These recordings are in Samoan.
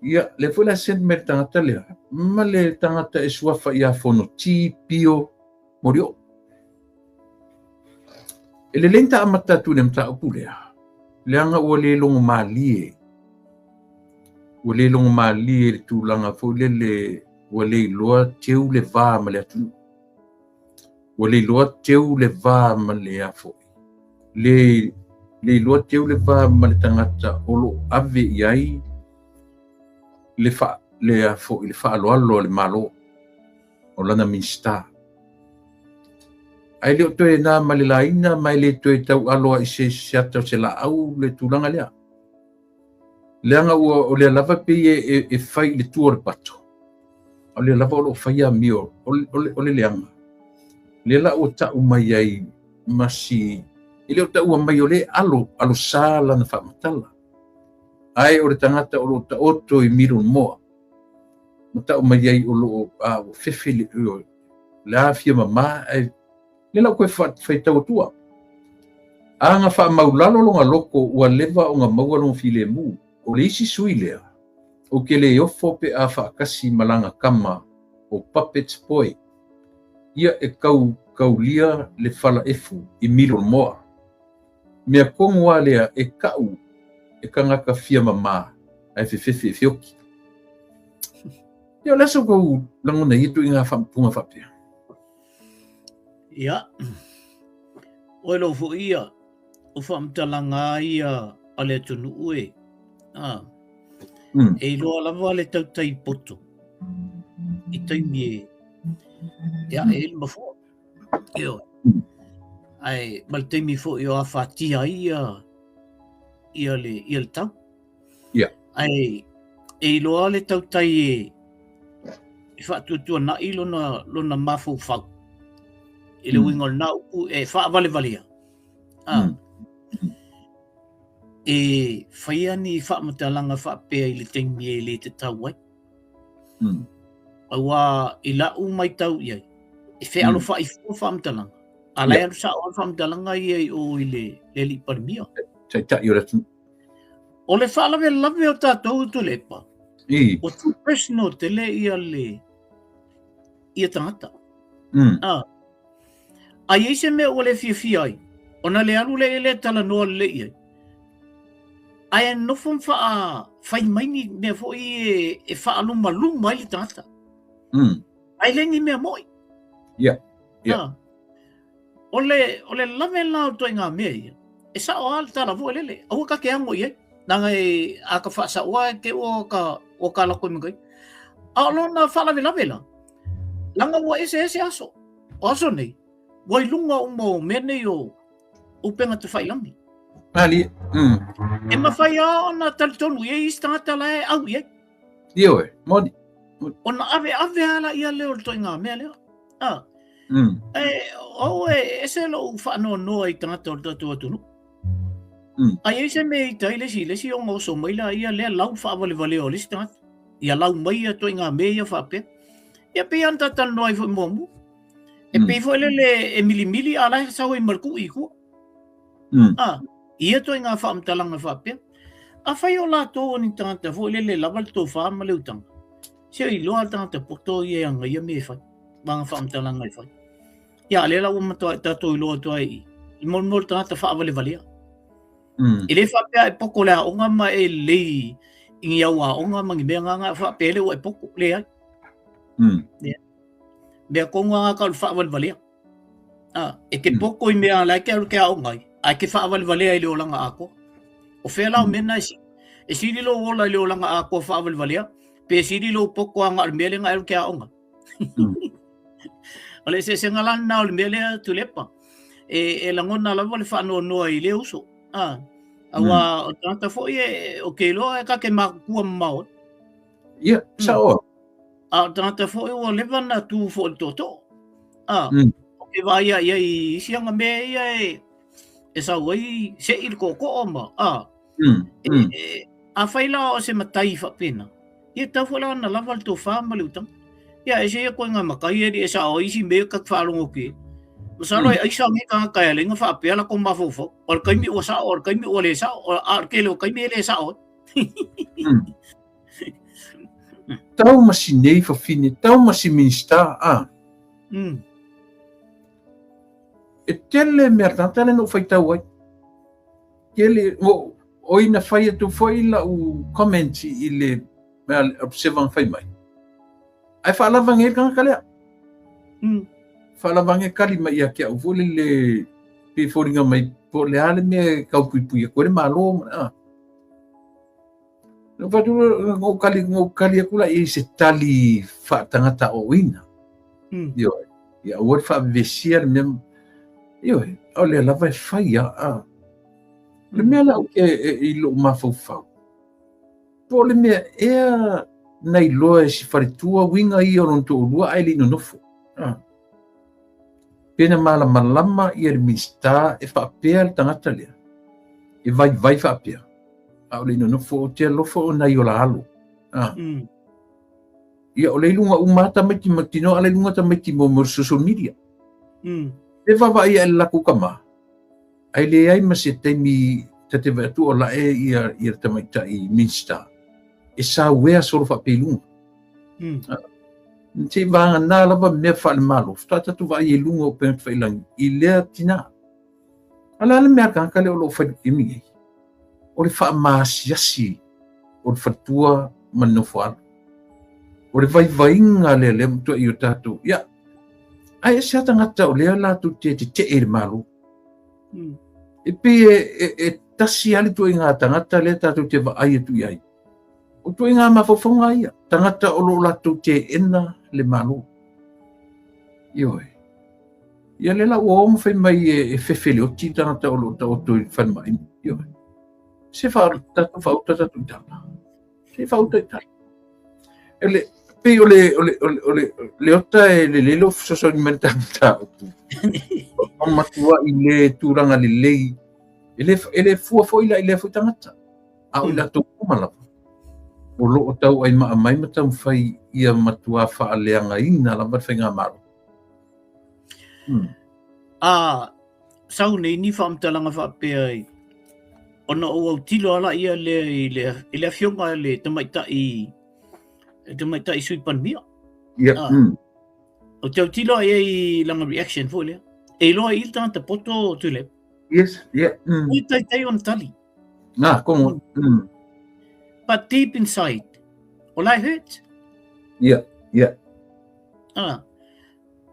Ia, lea foi la send mai le tagata lea, ma le tagata e suafa ia Fonoti Pio Molioo. E lelei ona ta amata atu i le mataupu lea, leaga ua le logomalie, ua le logomalie i le tulaga foi lele ua le iloa teu le va ma le atunuu. Ua le iloa teu le va ma le a foi. Le, le iloa teu le va ma le tagata o lo o ave i ai le, fa, le, a foi, le faaaloalo a le Malo, o lana Minisita. Ae le o toe na ma le laina ma e le toe taualo i se, se ata o se laau le tulaga lea. Leaga ua o lea lava pei e, e, e fai i le tua o le pato. O lea lava o lo o fai amio o, o, o le leaga. Lea la ua tau mai ai ma si e le o taua mai o le alo alo sa lana faamatala. Ae o le tagata o lo o taoto i Middlemoa ma tau mai ai o lo o a ua fefe le le afia mama ae le la koe faitau atua. Aga faamaulalo longa loko ua leva ona maua lona filemu. O le isi sui lea, ou te le ofo pe a faatasi ma lana tama o Puppet Boy. Ia e kau kaulia le falaefu i Middlemoa. Mea tonu lava lea e kau e tagata fia mama ae fefefe e feoki. Ia o le a sa outou lagona i ia ituaiga faaupuga faapea? Ia, oe lou foi ia, o faamatalaga ia a le atunuu e. A, E iloa lava le tautai poto i taimi e, e ae ai le mafoa. Ioe. Ae ma le taimi foi o afatia ai ia, ia, le, ia le tau. Yeah. Ae e iloa le tautai e, e faatuatuanai lona, lona mafaufau. I le uiga o lena upu e faavalevalea. Ah. E faia ni faamatalaga faapea i le taimi e le tatau ai. Auā i la'u maitau i ai, e fealofa'i fua faamatalaga, a la e alu sa'o lava faamatalaga ia i o i le alii Palemia. Taitai o le atunuu. O le faalavelave o tatou i Tuilaepa, ua too personal tele ia le ia tagata. A, a i ai se mea ua le fiafia ai, ona le alu lea i le talanoa lelei i ai. Ae nofo ma faa fai mai ni mea foi e, e faalumaluma ai le tagata. Ae le ni mea moi. Yeah. Yeah. Ah. O le, o le lave la o ituaiga mea ia, e sa'o lava le tala foi lele, aua ka te ago i ai, leaga e, a ka faasaoa e te ua ka, ua ka lako i makai. A o lona faalavelave la, leaga ua eseese aso. O aso nei, ua i luga uma o mea nei o upega tafailangi. Malie. E mafai lava ona talitonu i ai isi tagata la e au i ai. Ioe, moni. Ona aveave lava laia lea o le ituaiga mea lea. Ah. E, au e ese lou faanoanoa i tagata o le tatou atunuu. A i ai se mea i tai le isi, le isi ona oso mai laia lea lau faavalevalea o le isi tagata. Ia lau mai ia ituaiga mea ia faapea. Ia pei lava ona ta talanoa ai foi muamua. E pei foi lele e milimili a la e sau ai ma le kuʻi i tua. Ah, ia ituaiga faamatalaga faapea. Afai o latou o ni tagata foi lele lava le tofa ma le utaga, se i iloa le tagata poto ia e agaia mea e fai, ma ana faamatalaga e fai. Ia, a lea la ua matuai tatou iloa atu ai i, i mo le tagata faavalevalea. E le faapea e poko le aoga ma e lelei i ni au aoga ma ni mea nganga faapea le ua e poko, leai. Yeah. Mea tonu lava ka o le faavalevalea. Ah, e ke poko i mea la e ke alu ke aoga ai, a e ke faavalevalea i le olaga atoa. O fea la o mea na e sili? E sili lou ola i le olaga atoa faavalevalea, pe sili lou poko aga o le mea lea na e alu ke aoga. O le eseesega la lena o le mea lea Tuilaepa. E, e lagona lava le faanoanoa i lea uso. Ah, auā o le tagata foi e, o ke iloa e ka ke matutua mamao ai. Ia, sa'o. A o le tagata foi ua leva na tu foi i le tootoo. A, o ke vaai ia i isi aga mea ia e, e sau ai se'i le tootoo ma, a, e, e, afai la o se matai faapena, ia tatau foi la ona lava le tofa ma le utaga. Ia ese ia koe ngā matai e li e sa'o ai isi mea ka te faalogo atu i ai. Masalo e aisa nei tagata e ala ai na faapea latou mafaufau. O le taimi ua sa'o, o le taimi ua le sa'o, a o le tele o taimi e le sa'o ai. Tau ma si nei fafine, tau ma si Minista, a. E tele mea tagata lea na ou faitau ai. Tele, o, oi na fai atu foi lau comment i le mea observer na fai mai. Ae faalava nei le tagata lea. Faalava nei kali mai ia te au foi lele pe foliga mai po o le a le mea e tau puipui atu ai le Malo. A. Na fai atu, na ou kali, na ou kali atu la i ai se tali faatagata aoaoina. Ioe. Ia aua le faavevesia le mea. Ioe, o lea lava e fai a. A. O le mea la ou te i lou mafaufau, po o le mea ea na iloa e si faletua uiga ia o lona toalua ae le i nonofo. A. Pe na malamalama ia le Minisita e faapea le tagata lea, e vaivai faapea, a o le i nonofo, ou te alofa o nai o la alo. A. Ia, o le iluga uma lava tamaiti ma tino, a le iluga tamaiti mo mo social media. E vaavaai ae le latou tama, ae leai ma se taimi ta te vaai atu o lae ia ia le tamaitai Minista e sauea solo faapea i luga. Se i vagana lava mea faale-Malo, faatoa tatou vaai i luga o upega tafailagi i lea tina. A o le a le mea a le tagata lea o lo o fai i le taimi nei? O le faamaasiasi o le faletua ma le nofoalo. O le vaivaiga lea lea matuai o tatou. Ia, ae ese lava tagata o lea latou te tetee i le Malo. E pei e tasi lava le ituaiga tagata lea tatou te vaai atu i ai. O ituaiga mafaufauga ia, tagata o lo o latou teena le Malo. Ioe. Ia lea la ua o ma fai mai e fefe i le oti tagata o lo o taoto i le falemai. Ioe. Se fa tatou faauta tatou i tala. Se faauta i tala. Ele pei o le o le o le o le le ota e lelei lou fesoasoani mai i le ta mataupu. O matuai le tulaga lelei. E le fua foi la i lea foi tagata. A o i latou uma lava o lo o tauaimaa mai ma taumafai ia matua faaleagaina lava le faigamalo. A sau nei ni faamatalaga faapea i ona ou autilo lava ia lea i le afioga i le tamaitai Sui Palemia. Yeah. Ou te autilo i ai i lana reaction foi lea. E iloa i le tagata poto Tuilaepa. Yes, yeah. Ui taitai ona tali. Nā, kongo. But deep inside, o la e hurt. Yeah, yeah. Ah.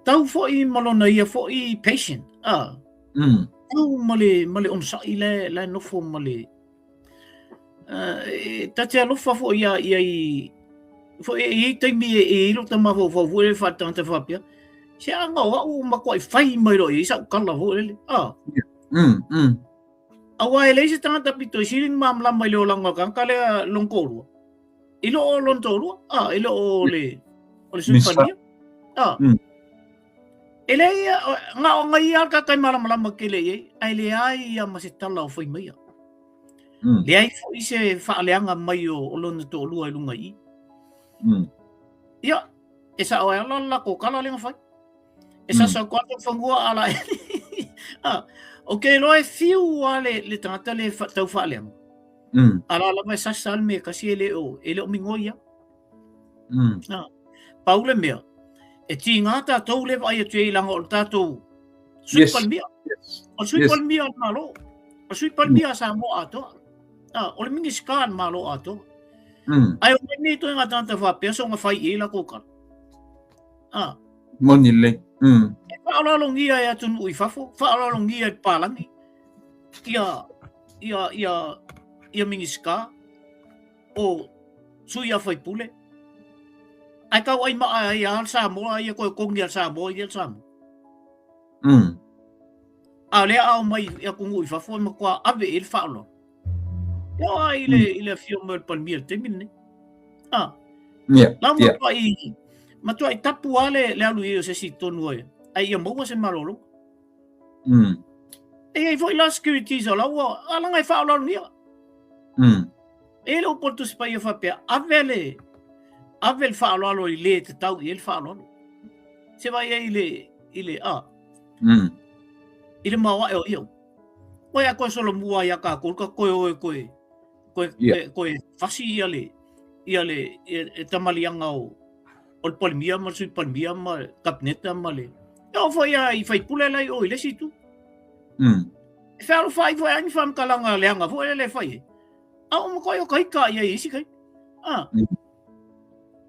Tau foi ma lona ia foi patient. Ah. Tau ma le onosai la e nofo ma le ta te alofa foi ia ia i foi e i taimi e i lo ta mafaufau foi le faatagata faapea. Se anga o au matuai fai mai loa i sau tala foi lele. Ah. Aua e leai se tagata pito i sili ni malamalama i le olaga o le tagata lea lona toalua. I loo o lona toalua, ah, i loo o le, o le Sui Palemia. Ah. E leai, na o ngai ia le tagata e malamalama tele i ai, ae leai ia ma se tala o fai maia. Leai foi se faaleaga mai o lona toalua i luga i i. Ia, e sao ai ala le latou tala lea na fai. E sasa atu lava fanua a la ah, o ke iloa e fiu a le tagata le tau faaleaga. A la lava e sasa le mea kasi e le o migoi ia. Ah, pau le mea, e tīgā tātou le vaai atu i leaga o le tātou Sui Palemia. O le Sui Palemia o le Malo. O le Sui Palemia a Samoa atoa. Ah, o le Minisita a le Malo atoa. Ae o mai nei ituaiga tagata faapea soona fai i ai latou tala. Ah. Moni lelei. E faaaloalogia e atunuu i fafo, faaaloalogia e papalagi, ia Minisita, o sui a faipule, ae tau ai maa ai a le Samoa, ia toe togi a le Samoa ia le Samoa. A o lea a omai i atunuu i fafo e matua ave i ai le faaaloalo. E oo lava i le, i le afio mai o le Palemia i le taimi lenei. Ah. Yeah, La matuai tapu lava le alu i ai o se isi i totonu ai, ai ia maua se malologa. E i ai foi la securities o la ua, a leaga e faaaloalogia. E i ai le upu a le Tusi Paia faapea, ave le faaaloalo i le tatau i ai le faaaloalo. Se vaai ai i le, a. I le maoae o ia upu. Oi a koe solomua ia tākou, ka koe oe koe, koe, koe, koe fasi ia le, ia le e tamaliiaga o o le Palemia ma le Sui Palemia ma le Kapeneta ma le e oo foi lava i faipule la i o i le isi itu. E fealofai foi lava ni faamatalaga leaga foi lea e fai ai, a ua matuai otaita i ai i isi taimi.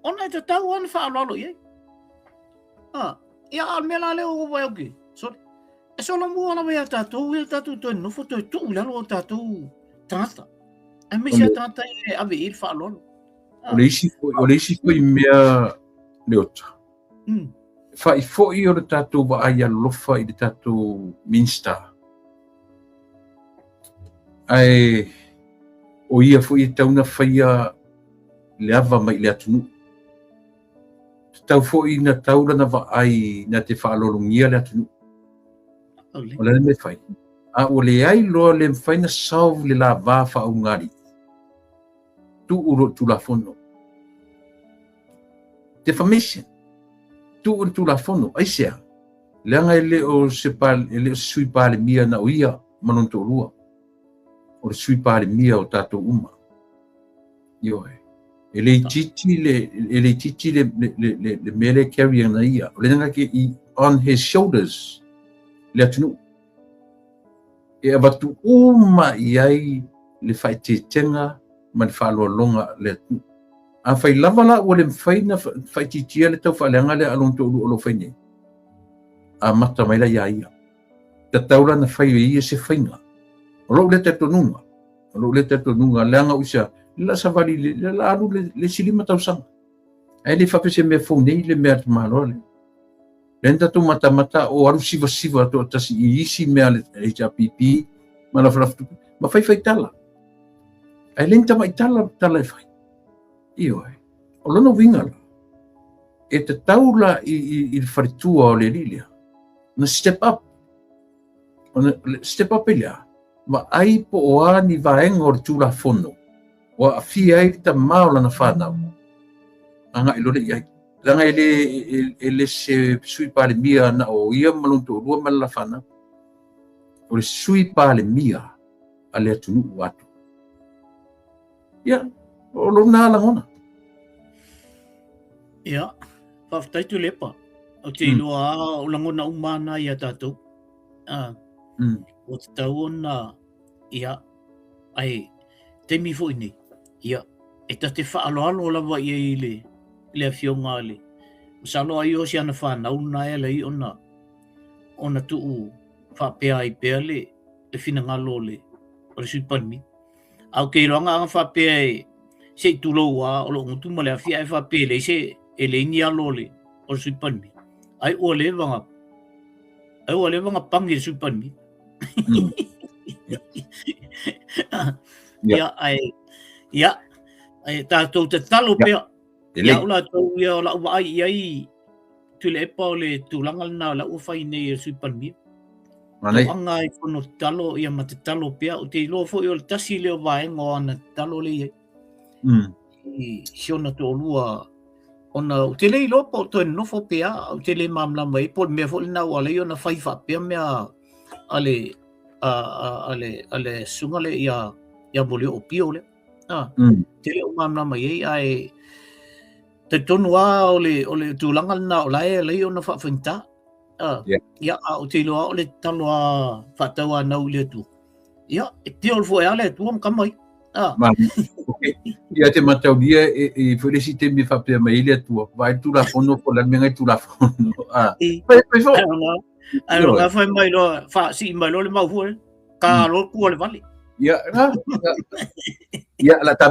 Ona e tatau lava ona faaaloalo i ai. Ia, a o le mea la lea ua ou vaai atu i ai, sorry, e solomua lava ia tatou ia tatou toe nonofo toe tuu i lalo o tatou tagata, aemaise lava tagata ia e ave i ai le faaaloalo. O le isi foi, o le isi foi mea Leota, fa'i foi o le tatou vaai alofa i le tatou Minista, ae o ia foi e tatau ona faia le ava mai i le atunuu. Tatau foi na tau lana vaai na te faaaloalogia le atunuu. O le a le mea e fai? A ua leai loa le mafai na solve le la va faaulugalii, tuu loa i le Tulafono. Defamation. Tuu i le Tulafono. Aisea? Leaga e le o se, e le o se sui Palemia na o ia ma lona toalua. O le sui Palemia o tatou uma. Ioe. E le itiiti le, e le itiiti le, le, le, le, le mea lea e carry ana ia. O le nga ke i on his shoulders le atunuu. E avatu uma i ai le faaeteetega ma le faaaloaloga a le atunuu. Afai lava la ua le mafai ona faaitiitia le taufaaleaga lea a lona toalua o lo o fai nei, amata mai la iā ia. Tatau la ona fai e ia se faiga. O lou lea talitonuga, o lou lea talitonuga, leaga o isa, le la savali, le la alu le isi 5 tausaga. Ae le faapea se mea fou nei le mea a le tamaloa lea. Lea na tatou matamata o alu sivasiva toatasi i isi mea a le HRPP ma lafalafa tupe ma faifai tala. Ae le ni tamai tala tala e fai. Ioe. O lona uiga la, e tatau la i le faletua o le alii lea na step up. Ona step up i lea, vaai po o a ni vaega o le Tulafono ua aafia ai le tama o lana fanau, agai loa lea i ai. Leaga e le se sui Palemia na o ia ma lona toalua ma lana fanau. O le sui Palemia a le atunuu atoa. Ia, o lona lagona. Ia, faafetai Tuilaepa. Ou te iloa lava o lagona uma lava na ia tatou. Ua tatau ona, ia, ae taimi foi nei, ia, e ta te faaaloalo lava i ai i le afioga a le, masalo ai o si ana fanau lena e ala ai ona tuu faapea ai pea le finagalo o le Sui Palemia. A ou te iloa ana faapea e se i tulou lava o lou gutu ma le afi ae faapea e leai se e leai ni alo o le o le Sui Palemia. Ai ua leva na ai ua leva na pani le Sui Palemia. Ia ae ia ae tatou tatalo pea. Ia au latou ia o lau vaai i ai Tuilaepa o le tulaga lena o la ua fai nei e le Sui Palemia. Toaga ai fono tatalo ia ma tatalo pea. Ou te iloa foi o le tasi lea o vaega o ana tatalo lea i ai. I si ona toalua ona ou te le iloa po o toe nonofo pea, ou te le malamalama ai po o le mea foi lena ua ala ai ona fai faapea mea a le a, a, a le a le susuga lea ia ia Molioo Pio lea. Te le o malamalama i ai ae talitonu lava o le tulaga lena o la e ala ai ona faafaigata. Ia, a ou te iloa o le tatalo a faatauanau i le Atua. Ia, e pio foi a le Atua ma tama ia. Okay. Ia te mataulia e foi le isi taimi e faapea mai ai le Atua, vaai le Tulafono po o le a le mea ngai Tulafono. Fai fai foi. Ai o fai mai loa, faasii mai loa le mau foi. Ka loa tua le vale. Ia, ia la ta